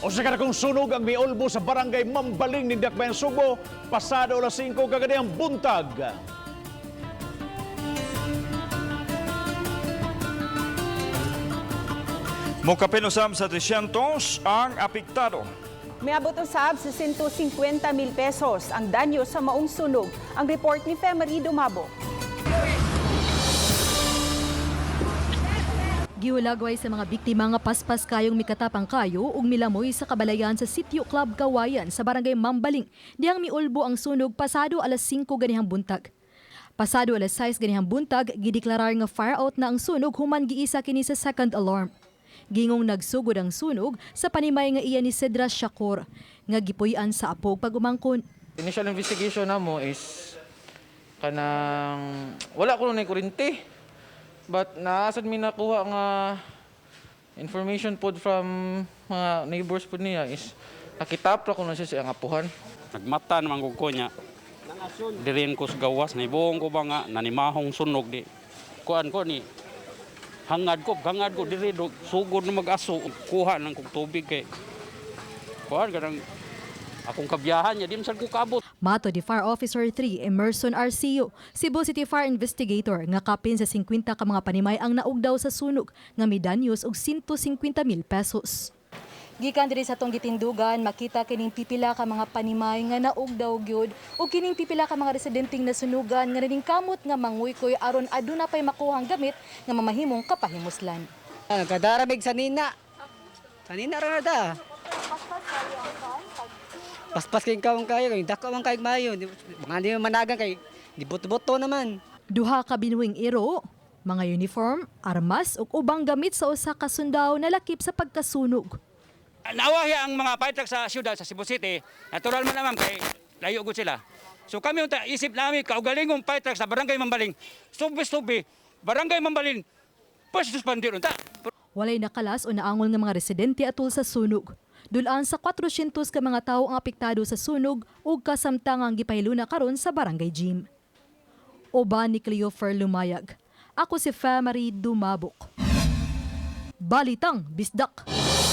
Usa ka dakong sunog ang miulbo sa barangay Mambaling ning Dakbayan, Sugbo, pasado alas 5 kaganihang buntag. Mokapin usab sa 300 ang apektado. Miabot usab sa 150 mil pesos ang danyo sa maong sunog. Ang report ni Femery Dumabo. Giulagway sa mga biktima nga paspas kayong mikatapang kayo ug milamoy sa kabalayan sa Sitio Club Kawayan sa barangay Mambaling. Dihang miulbo ang sunog pasado alas 5 ganihang buntag. Pasado alas 6 ganihang buntag, gideklarar nga fire out na ang sunog human giisa kini sa second alarm. Gingong nagsugod ang sunog sa panimay nga iya ni Cedra Shakur nga gipuy-an sa apog pag-umangkon. Initial investigation namo is kanang wala ko na kuryente. But naasad mi nakuha nga information pod from mga neighbors pod niya is nakitap ra ko na siya sa iyang apuhan. Nagmata naman ko niya. Dirin ko sa gawas, naibuong ko ba nga, nanimahong sunog di. Kuan ko ni, hangad ko diri do, sugod na mag-aso, kuha ng kong tubig kay. Kuan kanang akong kabiyahan niya, di man sad ko kaabot. Mato di Fire Officer 3 Emerson Arceo, Cebu City Fire Investigator nga kapin sa 50 ka mga panimay ang naugdaw sa sunog nga midanyos og 150 mil pesos. Gikan diri sa atong gitindugan, makita kining pipila ka mga panimay nga naugdaw gyud ug kining pipila ka mga residenteng nasunugan nga naningkamot nga manguykoy aron aduna pay makuhang gamit nga mamahimong kapahimuslan. Nagkadaramig sa nina. Sa nina ra na da. Paspas kayong kawang kayo, kay dako man kayo mayo. Mga di managan kay di buto-buto naman. Duha ka binuhing iro, mga uniform, armas ug ubang gamit sa usa ka sundao na lakip sa pagkasunog. Nawahi ang mga fire truck sa siyudad, sa Cebu City, natural man naman kay layo gud sila. So kami unta isip namin kaugalingong fire truck sa barangay Mambaling, subi-subi, barangay Mambaling, first responder unta. Walay nakalas o naangol nga mga residente atol sa sunog. Dulaan sa 400 ka mga tawo ang apektado sa sunog ug kasamtangang gipahiluna karon sa barangay gym. Uban ni Cleofer Lumayag. Ako si Famary Dumabok. Balitang Bisdak.